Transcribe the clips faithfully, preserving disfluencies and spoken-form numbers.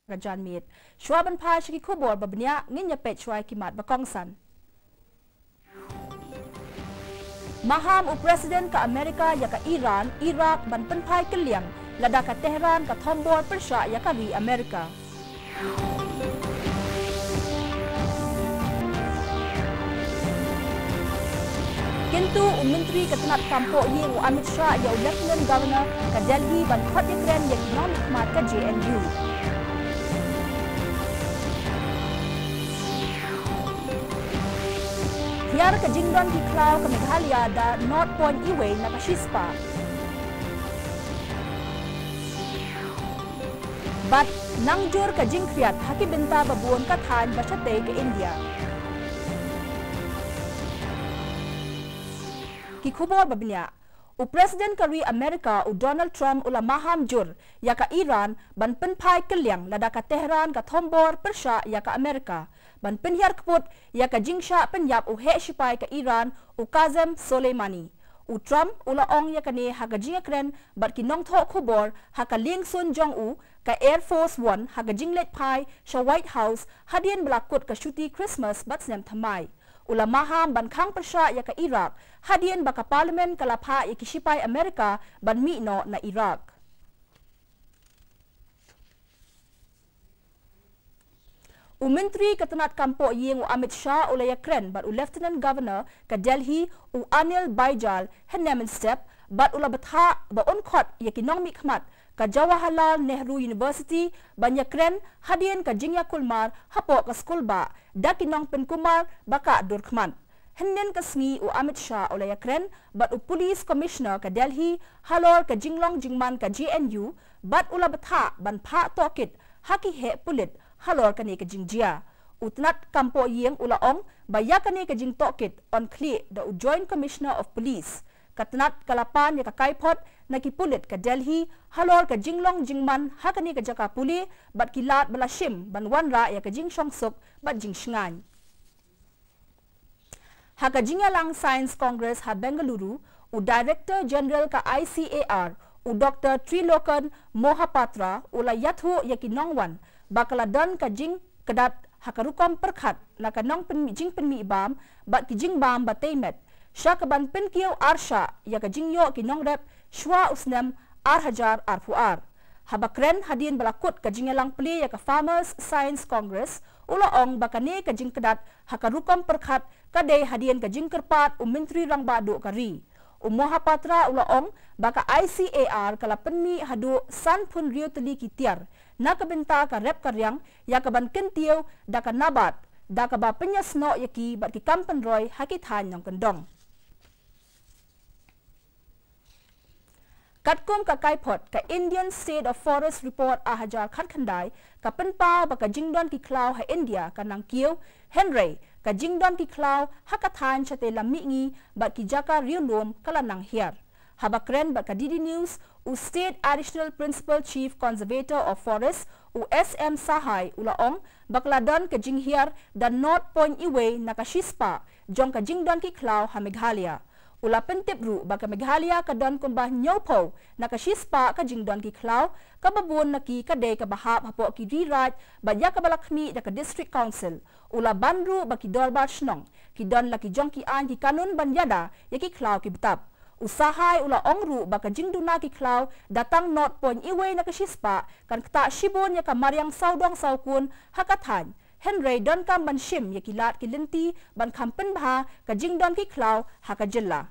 ka janmiet. Shuwa ban phai sha ki khubor ba bniah, ngin ïa peit shuwa ïa ki mat ba kongsan. Maham u President ka Amerika ïa ka Iran, Iraq ban pynphai kylliang lada ka Tehran ka thombor pyrshah ïa ka ri Amerika. Kyntu u Myntri ka tnat kam poh ïing u Amit Shah ïa u Lieutenant Governor ka Delhi ban khot ïakren ïa ki nongmihkhmat ka J N U. Hiar ka jingdon ki khlaw ka Meghalaya da nought point uwei na ka shispah. Bad nang jur ka jingkhriat ha ki bynta ba bun ka thaiñ ba shatei ka India. Ki khubor ba bniah. U President ka ri Amerika u Donald Trump u la maham jur ïa ka Iran ban pynphai kylliang lada ka Tehran ka thombor pyrshah ïa ka Amerika ban pynhiar kput ïa ka jingshah pynïap u heh shipai ka Iran u Qasem Soleimani. U Trump u la ong ïa kane ha ka jingïakren bad ki nongthoh khubor ha ka liengsun jong u ka Air Force One ha ka jingleit phai sha White House hadien ba la kut ka shuti Christmas bad snem thymmai. U la maham ban khang pyrshah ïa ka Iraq hadien ba ka Parliament ka la phah ïa ki shipai Amerika ban mih noh na Iraq. U Myntri ka tnat kam poh ïing u Amit Shah u la ïakren bad u Lieutenant Governor ka Delhi u Anil Baijal hynne mynstep bad u la bthah ba un khot ïa ki nongmihkhmat ka Jawaharlal Nehru University ban ïakren hadien ka jingïakulmar hapoh ka skulbah da ki nongpynkulmar ba kah dur khmat. Hynnin ka sngi u Amit Shah u la ïakren bad u Police Commissioner ka Delhi halor ka jinglong jingman ka J N U bad u la bthah ban phah tohkit ha ki heh pulit halor kane ka jingjia. U tnat kam poh ïing u la ong ba ïa kane ka jingtohkit yn khlieh da u Joint Commissioner of Police. Ka tnat ka la pan ïa ka kaiphod na ki pulit ka Delhi halor ka jinglong jingman ha kane ka jaka pule bad ki lad ba la shim ban wanrah ïa ka jingshongsuk bad jingshngaiñ. Ha ka jingïalang Science Congress ha Bengaluru, u Director General ka I C A R, u Doktor Trilokan Mohapatra, u la ïathuh ïa ki nongwan ba ka la don ka jingkdat ha ka rukom pyrkhat na ka nongpyn-, jingpynmih bam bad ki jingbam ba tei met sha kaban pynkiew arshah ïa ka jingïoh ki nongrep shuwa u snem ar hajar arphew ar. Haba kren hadien ba la kut ka jingïalang plie ïa ka Farmers Science Congress, u la ong ba kane ka jingkdat ha ka rukom pyrkhat ka dei hadien ka jingkyrpad u Myntri Rangbah Duh ka ri. U Mohapatra u la ong ba ka I C A R ka la pynmih haduh sanphew hynriew tylli ki tiar na ka bynta ka rep ka riang ïa kaban kyntiew da ka NABARD, da kaba pynïasnoh ïa ki bad ki kam pynroi ha ki thaiñ nongkyndong. Katkum ka kaiphod ka Indian State of Forest Report ar hajar khatkhyndai ka pynpaw ba ka jingdon ki khlaw ha India ka nang kiew, hynrei ka jingdon ki khlaw ha ka thaiñ shatei lam mihngi bad ki jaka riewlum ka la nang hiar. Haba kren bad ka D D News, u State Additional Principal Chief Conservator of Forest, u S M Sahai, u la ong ba ka la don ka jinghiar da nought point uwei na ka shispah jong ka jingdon ki khlaw ha Meghalaya. U la pyntip ruh ba ka Meghalaya ka don kumba hynñiewphew na ka shispah ka jingdon ki khlaw, kaba bun na ki ka dei kaba hap hapoh ki ri raid bad ïa kaba la khmih da ka District Council. U la ban ruh ba ki dorbar shnong ki don la ki jong ki aiñ ki kanun ban ïada ïa ki khlaw ki btap. U Sahai u la ong ruh ba ka jingduna ki khlaw da tang nought point uwei na ka shispah kan ktah shibun ïa ka mariang sawdong sawkun ha ka thaiñ. Hynrei donkam ban shim ïa ki lad ki lynti ban kham pynbha ka jingdon ki khlaw ha ka jylla.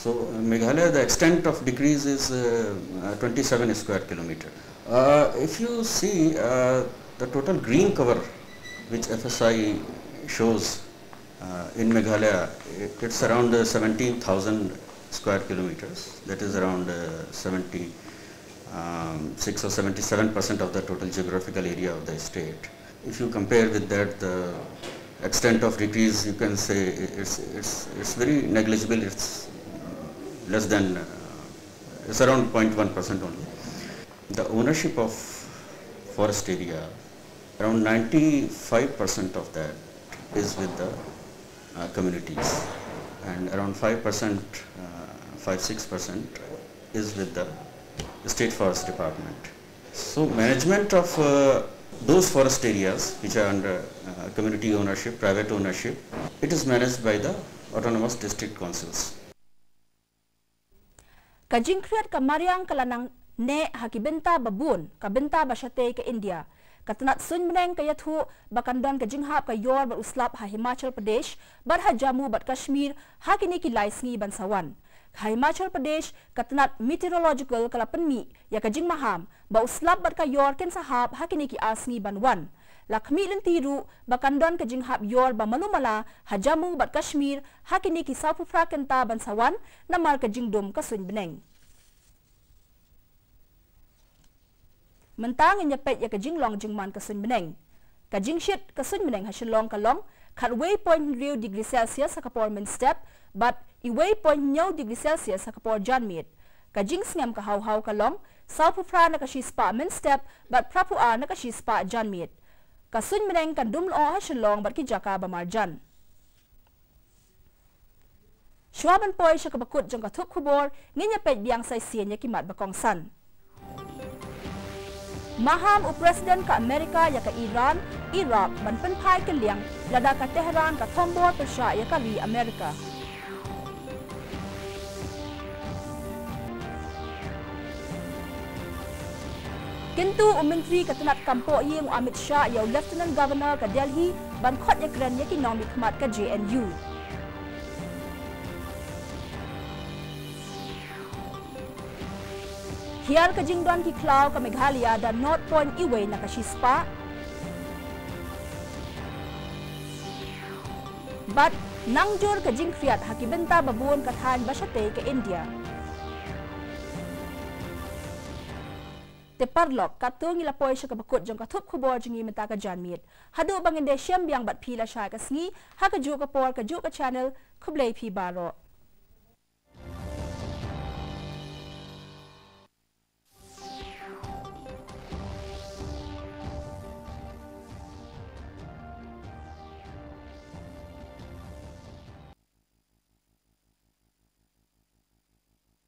So, uh, Meghalaya, the extent of decrease is, uh, uh, twenty-seven square kilometer. Uh, if you see, uh, the total green cover which F S I shows, uh, in Meghalaya, it, it's around, uh, seventeen thousand square kilometers. That is around, uh, seventy, um, six or seventy-seven percent of the total geographical area of the state. If you compare with that, the extent of decrease, you can say it's, it's, it's very negligible. It's less than, uh, it's around point one percent only. The ownership of forest area, around ninety-five percent of that is with the, uh, communities, and around five percent, uh, five six percent is with the State Forest Department. So management of uh, those forest areas which are under uh, community ownership, private ownership, it is managed by the autonomous district councils. Ka jingkhriat ka mariang ka la nang neh ha ki bynta ba bun, ka bynta ba shatei ka India. Ka tnat suiñbneng ka ïathuh ba kan don ka jinghap ka ïor bad u slap ha Himachal Pradesh bad ha Jammu bad Kashmir ha kine ki lai sngi ban sa wan. Ha Himachal Pradesh, ka tnat meteorological ka la pynmih ïa ka jingmaham ba u slap bad ka ïor kin sa hap ha kine ki ar sngi ban wan. La khmih lynti ruh ba kan don ka jinghap ïor ba malu mala ha Jammu bad Kashmir ha kine ki sawphew phra kynta ban sa wan namar ka jingdum ka suiñbneng. Mynta ngin ïa peit ïa ka jinglong jingman ka suiñbneng. Ka jingshit ka suiñbneng ha Shillong ka long khatwei point hynriew degree Celsius ha ka por mynstep bad iwei point hynñiew degree Celsius ha ka por janmiet. Ka jingsngem ka haw haw ka long sawphew phra na ka shispah mynstep bad phraphew ar na ka shispah janmiet. Ka suiñbneng kan dum lyoh ha Shillong bad ki jaka ba marjan. Shuwa ban poi sha kaba kut jong ka thup khubor, ngin ïa peit biang sa shisien ïa ki mat ba kongsan. Maham u President ka Amerika ïa ka Iran, Iraq ban pynphai kylliang lada ka Tehran ka thombor pyrshah ïa ka ri Amerika. Kyntu u Myntri ka tnat kam pohïing u Amit Shah ïa u Lieutenant Governor ka Delhi ban khot ïa kren ïa ki nongmihkhmat ka J N U. Hiar ka jingdon ki khlaw ka Meghalaya da nought point iwei na ka shispah. Bad nangjur ka jingkhriat ha ki bynta babun ka thaiñ ba shatei ka India. Te parlok, katto ngi la poi sha kaba kut jong ka thup khubor jong ngi mynta ka janmiet. Haduh ba ngin dei shem biang bad phi lashai ka sngi ha kajuh ka por kajuh ka channel, khublei phi baroh.